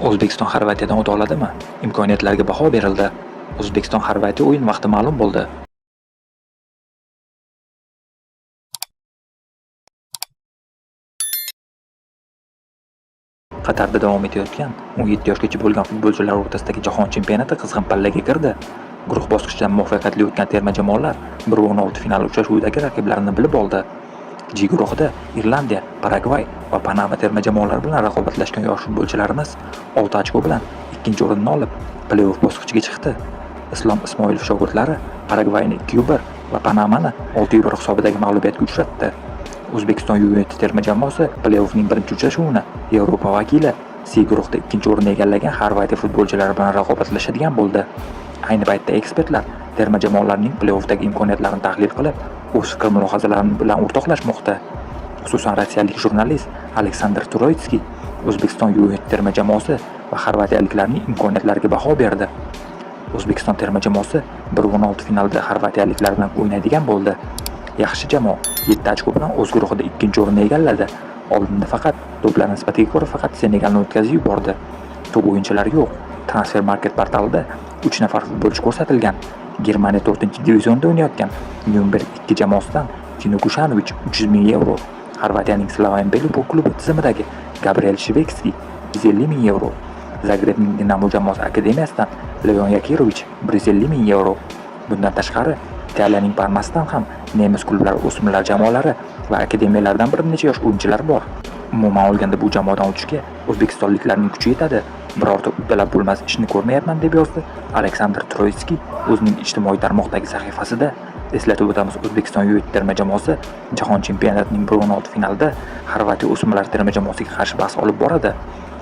O'zbekiston Xorvatiyadan o'ta oladimi? Imkoniyatlarga baho berildi. O'zbekiston Xorvatiya o'yin vaqti ma'lum bo'ldi. Qatarda davom etayotgan 17 yoshgacha bo'lgan futbolchilar o'rtasidagi jahon chempionati qizg'in pallaga kirdi. Guruh bosqichidan muvaffaqiyatli o'tgan terma jamoalar 1/16 final uchrashuvidagi raqiblarini bilib oldi. G guruhida Irlandiya, Paragvay va Panama terma jamoalari bilan raqobatlashgan yosh futbolchilarimiz 6 ochko bilan ikkinchi o'rinni olib, play-off bosqichiga chiqdi. Islom Ismoilov shogirdlari Paragvayni 2-1 va Panamani 6-1 hisobidagi mag'lubiyatga uchratdi. O'zbekiston U17 terma jamoasi play-offning birinchi uchrashuvini Yevropa vakili C guruhda ikkinchi o'rinni egallagan Xorvatiya futbolchilari bilan raqobatlashadigan bo'ldi. Ayni paytda ekspertlar terma jamoalarning play-offdagi imkoniyatlarini tahlil qilib, o'z fikr-mulohazalarini bilan o'rtoqlashmoqda. Xususan, rossiyalik jurnalist Aleksandr Troitskiy O'zbekiston U17 terma jamoasi va xorvatiyaliklarning imkoniyatlariga baho berdi. O'zbekiston terma jamoasi 1/16 finalda xorvatiyaliklar bilan o'ynaydigan bo'ldi. Yaxshi jamoa 7 ochko bilan o'z guruhida ikkinchi o'rinni egalladi. Oldinda faqat to'plar nisbatiga ko'ra faqat Senegalni o'tkazib yubordi. Top o'yinchilari yo'q. Transfer Market portalida 3 nafar futbolchi ko'rsatilgan. Germaniya 4-divizionda o'ynayotgan Nyurnberg 2 jamoasidan Tino Kushanovich 300 ming yevro, Xorvatiyaning Slaven Belupo klubi tizimidagi Gabriel Shvekskiy 150 ming yevro, Zagrebning Dinamo jamoasi akademiyasidan Leon Yakirovich 150 ming yevro. Bundan tashqari, Italiyaning Parmasidan ham nemis klublari o'smirlar jamoalari va akademiyalardan bir necha yosh o'yinchilar bor. Umuman olganda bu jamoadan o'tishga o'zbekistonliklarning kuchi yetadi. Birorta uddalab bo'lmas ishni ko'rmayapman, deb yozdi Aleksandr Troitskiy o'zining ijtimoiy tarmoqdagi sahifasida. Eslatib o'tamiz, O'zbekiston U17 terma jamoasi jahon chempionatining 1/16 finalida Xorvatiya o'smirlar terma jamoasiga qarshi bahs olib boradi.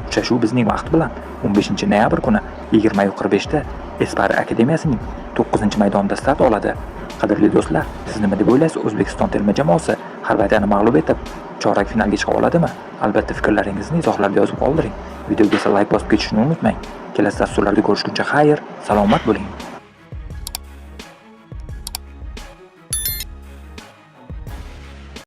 Uchrashuv bizning vaqt bilan 15 noyabr kuni 20:45 da Espari akademiyasining 9-maydonida start oladi. Qadrli do'stlar, siz nima deb o'ylaysiz? O'zbekiston terma jamoasi Xorvatiyani mag'lub etib, chorak finalga chiqa oladimi? Albatta fikrlaringizni izohlarda yozib qoldiring. Videoga esa like bosib ketishni unutmang. Kelasi dasturlarda ko'rishguncha xayr, salomat bo'ling.